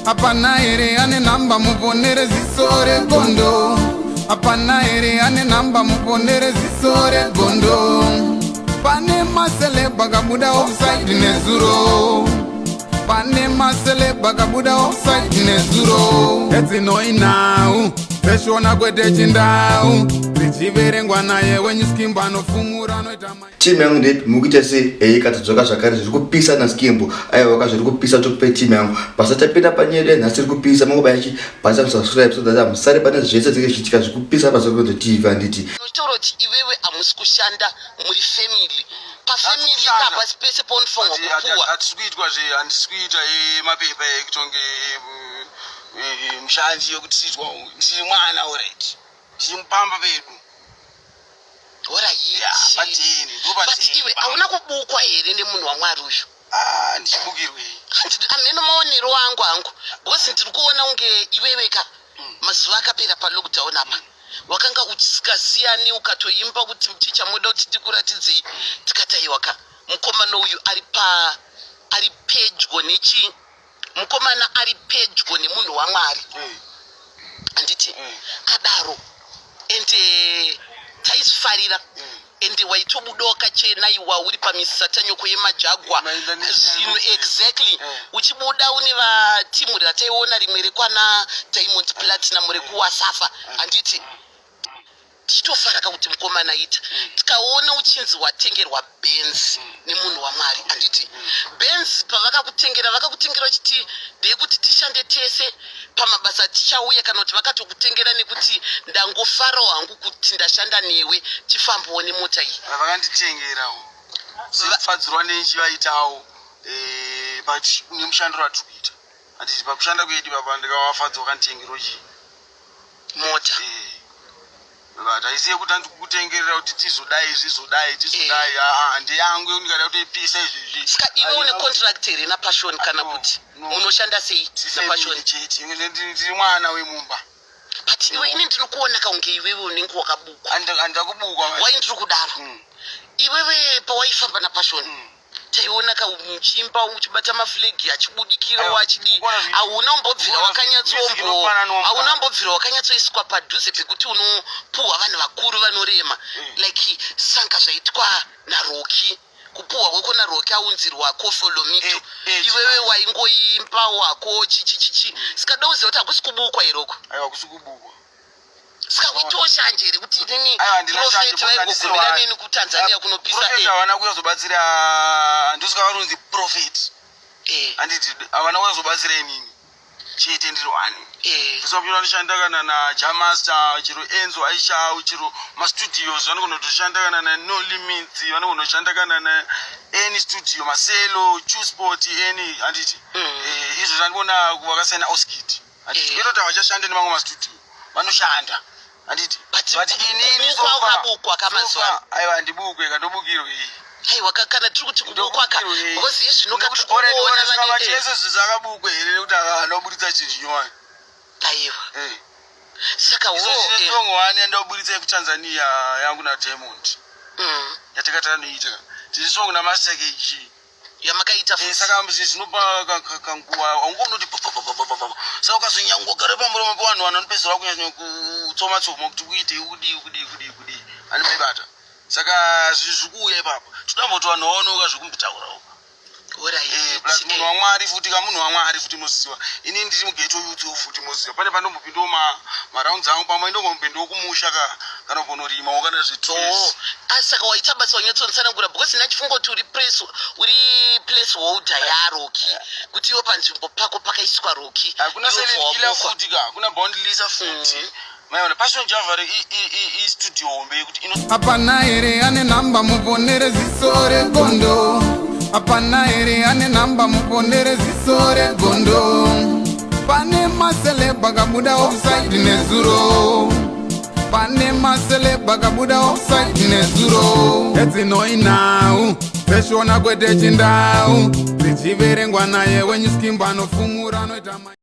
Hapana here ane nhamba muponere ziso regondo? Hapana here ane nhamba muponere ziso regondo? Pane maceleb akabuda offside nezuro. Pane maceleb akabuda offside nezuro. Edzinoi nhau dzeshona kwete chindau dzichiverengwa naye wenyuskimbo anofumura anoita. Timu yangu ndeipi? Mukuita sei? Ei, katodzoka zvakare, zviri kupisa naSkimbo. Aiwa, zviri kupisa, tokupe timu yangu. Basa tapinda panyaya yedu nhasi iri kupisa. Mangobaya chi basa subscribe so that musare pane zvese dzinenge zvichiitika zvikupisa paSokoto TV, handiti? Unotaura kuti iwewe hamusi kushanda muri family, pafamily ka pasi pese paunofanirwa kupuwa. Hatisi kuitwa zve, handisi kuita mapepa ekutonge mushandi yekuti tiitwa. Ndiri mwana alright, ndiri mupamba pedu. Padheni, ndo But padheni. Iwe hauna kubukwa here nemunhu waMwari uyu? Ah, ndichibukirwei? Hameno maonero angu hangu, because ndiri kuona unge iweweka mazuva akapera palockdown apa wakanga usikasiyani, ukatoimba kuti chichamoda kuti ndikuratidzei, tikati aiwaka, mukomana uyu ari pa ari pedyo nechi, mukomana ari pedyo nemunhu waMwari, handiti? Adaro ende taizvifarira, ende waitobuda wakachena, iwa uri pamisatanyoko yemajagwa. Maenda Zvinhu exactly. Uchibuda une vatimu rataiona rimwe rekwana Diamond Platinum rekuWasafa, handiti? Tichitofara kakuti mukomana ita. Tikaona uchinzi watengerwa Benz nemunhu waMwari, handiti? Benz pavakakutengera, vakakutengera uchiti ndeyekuti tishande tese pamabasa tichauya, kana kuti vakatokutengera nekuti ndangofarawo hangu kuti ndashanda newe, tifambewo nemota iyi? Vakanditengerawo sekufadzirwa nenchivaitawo, but nemushandiro watiri kuita, handiti? Pakushanda kwedu papa ndikavafadza, vakanditengerawo chii? Mota. But haisiye kuti andikukutengerera kuti tizodai, zvizodai, tizodai. Aa, ndeyangu, ndikada kutoipisa izvezvi. Saka iwe une contract here naPassion, kana No, kuti no. munoshanda sei naPassion? Chete ndiri mwana wemumba. But iwe, ini ndiri kuona kaunge iwewe unenge wakabukwa. Handakubukwa. Wai ndiri kudaro? Iwewe pawaifamba naPassion, taiona kamuchimba uchibata maflegi achibudikirawo, Aiwa, achidii. ukuona Hauna umbobvira ukuona wakanyatsombo music inofanana. Hauna umbobvira wakanyatsoiswa padhuze pekuti unopuhwa vanhu vakuru vanorema, like sanga zvaitwa naRoki, kupuhwa kweko naRoki, aunzirwa Koffi Olomide. Iwewe waingoimba wako chichichichi. Saka da uziva kuti hakusi kubukwa iroko? Aiwa, kusi kubukwa. Saka uitewo shanje here kuti inini Aiwa, handina shanje, prophet because vaingogumira handisi neni kuTanzania kunopisa? Prophet havana kuyazobatsira, ndosaka vanonzi prophet, handiti? Havana kuyazobatsira inini chete, ndiri one. Ndosaka ndinoshanda kana naJamaster, chero Enzo Aishau, chero mastudios vanogona kutoshanda, kana naNo Limits vanogona kushanda, kana na any studio, Maselo, Chusport, any, handiti? Izvo zvandikuona vakasaina Oskid, handiti? Kwete kuti havachashande nemamwe mastudio, vanoshanda, handiti? But But inini kubukwa so far- wakabukwa kamazuva so far, aiwa, handibukwe, kandobukirwe iyi. Aiwa, kana tiri kuti kubukwa ka, because iye zvino katiri kuona vane Chese zvisakabukwe here nekuti anobuditsa chinhu chinyowani? Aiwa. Saka wo Song one yandaburitsa yekuTanzania yangu naDiamond, yatakatanoita tiri song naMaster KG. Yamakaita futi. Saka zvinopa kanguva aungonoti, saka ukazonyangogara pamuromo pevanhu, vanhu vanopedzisira kunyanya kutsoma tsoma kuti uite kudii, kudii, kudii, kudii, ani maibata. Saka zvinhu zviri kuuya ipapo, todamboti vanhu vaonoka zvekumbotaurawo. Plus munhu waMwari futi ka, munhu waMwari futi moziva, ini ndiri mughetto youth futi moziva, pane pandombopindawo marounds angu, pamwe ndombopindawo kumusha ka, kana kumbonorimawo kana zvetu. Oh, saka waita basa wanyatsonitsanangura, because ndachifunga kuti uri place holder yaRoki, kuti iwe panzvimbo pako pakaiswa Roki. Hakuna iwe Silent Killer wabukwa. futi ka, hakuna Boundlisa futi. Maiona Passion Java istudio hombe yekuti ino Hapana here ane nhamba muponere ziso regondo? Hapana here ane nhamba muponere ziso regondo? Pane maceleb akabuda offside nezuro. Pane maceleb akabuda offside nezuro. Edzinoi nhau dzeshona kwete chindau dzichiverengwa naye wenyuskimbo anofumura anoita.